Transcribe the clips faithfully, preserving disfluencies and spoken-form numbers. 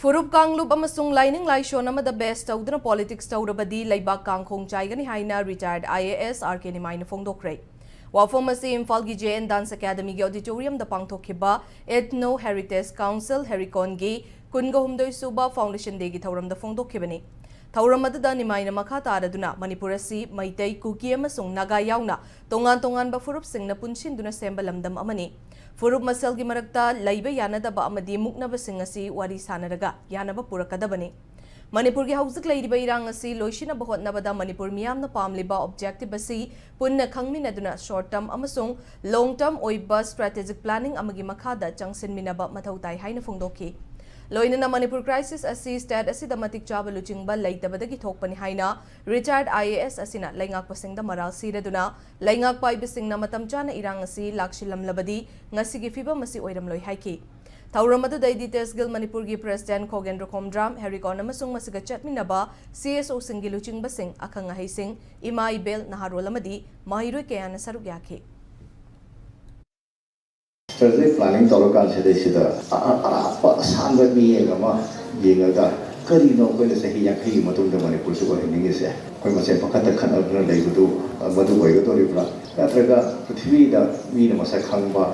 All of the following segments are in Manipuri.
ꯐꯨꯔꯨꯞ ꯀꯥꯡꯂꯨꯞ ꯑꯃꯁꯨꯡ ꯂꯥꯏꯅꯤꯡ ꯂꯥꯏꯁꯣꯟ ꯑꯃꯗ base ꯇꯧꯗꯨꯅ politics ꯇꯧꯔꯕꯗꯤ ꯂꯩꯕꯥꯛ ꯀꯥꯡꯈꯣꯡ ꯆꯥꯏꯒꯅꯤ ꯍꯥꯏꯅ retired I A S R K ꯅꯤꯃꯥꯏꯅ ꯐꯣꯡꯗꯣꯛꯈ꯭ꯔꯦ꯫ ꯋꯥꯐꯝ ꯑꯁꯤ ꯏꯝꯐꯥꯜꯒꯤ J N Dance Academyꯒꯤ auditoriumꯗ ꯄꯥꯡꯊꯣꯛꯈꯤꯕ Ethno Heritage Council ꯍꯦꯔꯤꯀꯣꯟꯒꯤ ꯀꯨꯟꯒ ꯍꯨꯝꯗꯣꯏ ꯁꯨꯕ Foundation Dayꯒꯤ ꯊꯧꯔꯝꯗ ꯐꯣꯡꯗꯣꯛꯈꯤꯕꯅꯤ꯫ ꯊꯧꯔꯝ ꯑꯗꯨꯗ ꯅꯤꯃꯥꯏꯅ ꯃꯈꯥ ꯇꯥꯔꯗꯨꯅ ꯃꯅꯤꯄꯨꯔ ꯑꯁꯤ ꯃꯩꯇꯩ, ꯀꯨꯀꯤ ꯑꯃꯁꯨꯡ ꯅꯥꯒꯥ ꯌꯥꯎꯅ ꯇꯣꯉꯥꯟ ꯇꯣꯉꯥꯟꯕ ꯐꯨꯔꯨꯞꯁꯤꯡꯅ ꯄꯨꯟꯁꯤꯟꯗꯨꯅ ꯁꯦꯝꯕ ꯂꯝꯗꯝ ꯑꯃꯅꯤ꯫ ꯐꯨꯔꯨꯞ ꯃꯁꯦꯜꯒꯤ ꯃꯔꯛꯇ ꯂꯩꯕ ꯌꯥꯅꯗꯕ ꯑꯃꯗꯤ ꯃꯨꯛꯅꯕꯁꯤꯡ ꯑꯁꯤ ꯋꯥꯔꯤ ꯁꯥꯅꯔꯒ ꯌꯥꯅꯕ ꯄꯨꯔꯛꯀꯗꯕꯅꯤ꯫ ꯃꯅꯤꯄꯨꯔꯒꯤ ꯍꯧꯖꯤꯛ ꯂꯩꯔꯤꯕ ꯏꯔꯥꯡ ꯑꯁꯤ ꯂꯣꯏꯁꯤꯟꯅꯕ ꯍꯣꯠꯅꯕꯗ ꯃꯅꯤꯄꯨꯔ ꯃꯤꯌꯥꯝꯅ ꯄꯥꯝꯂꯤꯕ objective ꯑꯁꯤ ꯄꯨꯟꯅ ꯈꯪꯃꯤꯟꯅꯗꯨꯅ short term ꯑꯃꯁꯨꯡ long term ꯑꯣꯏꯕ strategic planning ꯑꯃꯒꯤ ꯃꯈꯥꯗ ꯆꯪꯁꯤꯟꯃꯤꯟꯅꯕ ꯃꯊꯧ ꯇꯥꯏ ꯍꯥꯏꯅ ꯐꯣꯡꯗꯣꯛꯈꯤ꯫ ꯂꯣꯏꯅꯅ ꯃꯅꯤꯄꯨꯔ crisis ꯑꯁꯤ state ꯑꯁꯤꯗ ꯃꯇꯤꯛ ꯆꯥꯕ ꯂꯨꯆꯤꯡꯕ ꯂꯩꯇꯕꯗꯒꯤ ꯊꯣꯛꯄꯅꯤ ꯍꯥꯏꯅ retired I A S ꯑꯁꯤꯅ ꯂꯩꯉꯥꯛꯄꯁꯤꯡꯗ ꯃꯔꯥꯜ ꯁꯤꯔꯗꯨꯅ ꯂꯩꯉꯥꯛ ꯄꯥꯏꯕꯁꯤꯡꯅ ꯃꯇꯝ ꯆꯥꯅ ꯏꯔꯥꯡ ꯑꯁꯤ ꯂꯥꯛꯁꯤꯜꯂꯝꯂꯕꯗꯤ ꯉꯁꯤꯒꯤ ꯐꯤꯕꯝ ꯑꯁꯤ ꯑꯣꯏꯔꯝꯂꯣꯏ ꯍꯥꯏꯈꯤ꯫ ꯊꯧꯔꯝ ꯑꯗꯨꯗ Editors Guild ꯃꯅꯤꯄꯨꯔꯒꯤ President ꯈꯣꯒꯦꯟꯗ꯭ꯔ ꯈꯣꯝꯗ꯭ꯔꯥꯝ, ꯍꯦꯔꯤꯀꯣꯟ ꯑꯃꯁꯨꯡ ꯃꯁꯤꯒ ꯆꯠꯃꯤꯟꯅꯕ C S Oꯁꯤꯡꯒꯤ ꯂꯨꯆꯤꯡꯕꯁꯤꯡ, ꯑꯈꯪ ꯑꯍꯩꯁꯤꯡ, ꯏꯃꯥ ꯏꯕꯦꯜ, ꯅꯍꯥꯔꯣꯜ ꯑꯃꯗꯤ ꯃꯍꯩꯔꯣꯏ ꯀꯌꯥꯅ ꯁꯔꯨꯛ ꯌꯥꯈꯤ꯫ Strategic planning ꯇꯧꯔꯀꯥꯟꯁꯤꯗꯩꯁꯤꯗ ꯑ- ꯑ- ꯑꯔꯥꯞꯄ ꯑꯁꯥꯡꯕ ꯃꯤꯠꯌꯦꯡ ꯑꯃ ꯌꯦꯡꯉꯒ ꯀꯔꯤꯅꯣ ꯑꯩꯈꯣꯏꯅ ꯆꯍꯤ ꯌꯥꯡꯈꯩꯒꯤ ꯃꯇꯨꯡꯗ ꯃꯅꯤꯄꯨꯔꯁꯤ ꯑꯣꯏꯍꯟꯅꯤꯡꯉꯤꯁꯦ? ꯑꯩꯈꯣꯏ ꯃꯁꯦꯟ ꯄꯪꯈꯠꯇ ꯈꯠꯅꯗꯨꯅ ꯂꯩꯕꯗꯨ, ꯑ, ꯃꯗꯨ ꯑꯣꯏꯒꯗꯧꯔꯤꯕ꯭ꯔꯥ? ꯅꯠꯇ꯭ꯔꯒ ꯄ꯭ꯔꯤꯊꯤꯕꯤꯗ ꯃꯤꯅ ꯃꯁꯛ ꯈꯪꯕ,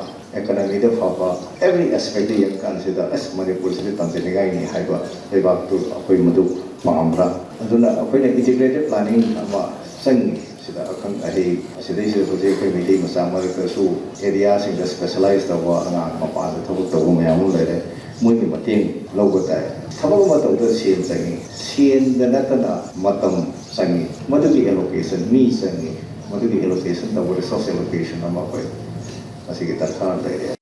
economyꯗ ꯐꯕ, every aspectꯗ ꯌꯦꯡꯉꯀꯥꯟꯁꯤꯗ ꯑꯁ, ꯃꯅꯤꯄꯨꯔꯁꯤꯗꯤ ꯇꯝꯖꯅꯤꯡꯉꯥꯏꯅꯤ ꯍꯥꯏꯕ ꯂꯩꯕꯥꯛꯇꯨ ꯑꯩꯈꯣꯏ ꯃꯗꯨ ꯄꯥꯝꯕ꯭ꯔꯥ? ꯑꯗꯨꯅ ꯑꯩꯈꯣꯏꯅ integrated planning ꯑꯃ ꯆꯪꯉꯤ꯫ ꯁꯤꯗ ꯑꯈꯪ ꯑꯍꯩ, ꯑꯁꯤꯗꯩꯁꯤꯗ ꯍꯧꯖꯤꯛ ꯑꯩꯈꯣꯏ ꯃꯩꯇꯩ ꯃꯆꯥ ꯃꯔꯛꯇꯁꯨ areaꯁꯤꯡꯗ specialize ꯇꯧꯕ ꯑꯉꯥꯡ ꯃꯄꯥꯟꯗ ꯊꯕꯛ ꯇꯧꯕ ꯃꯌꯥꯝ ꯑꯃ ꯂꯩꯔꯦ꯫ ꯃꯣꯏꯒꯤ ꯃꯇꯦꯡ ꯂꯧꯕ ꯇꯥꯏ꯫ ꯊꯕꯛ ꯑꯃ ꯇꯧꯕꯗ ꯁꯦꯟ ꯆꯪꯉꯤ꯫ ꯁꯦꯟꯗ ꯅꯠꯇꯅ ꯃꯇꯝ ꯆꯪꯉꯤ꯫ ꯃꯗꯨꯒꯤ allocation, ꯃꯤ ꯆꯪꯉꯤ꯫ ꯃꯗꯨꯒꯤ allocation ꯇꯧꯕ, resource allocation ꯑꯃ ꯑꯩꯈꯣꯏ ꯃꯁꯤꯒꯤ ꯗꯔꯀꯥꯔ ꯂꯩꯔꯦ꯫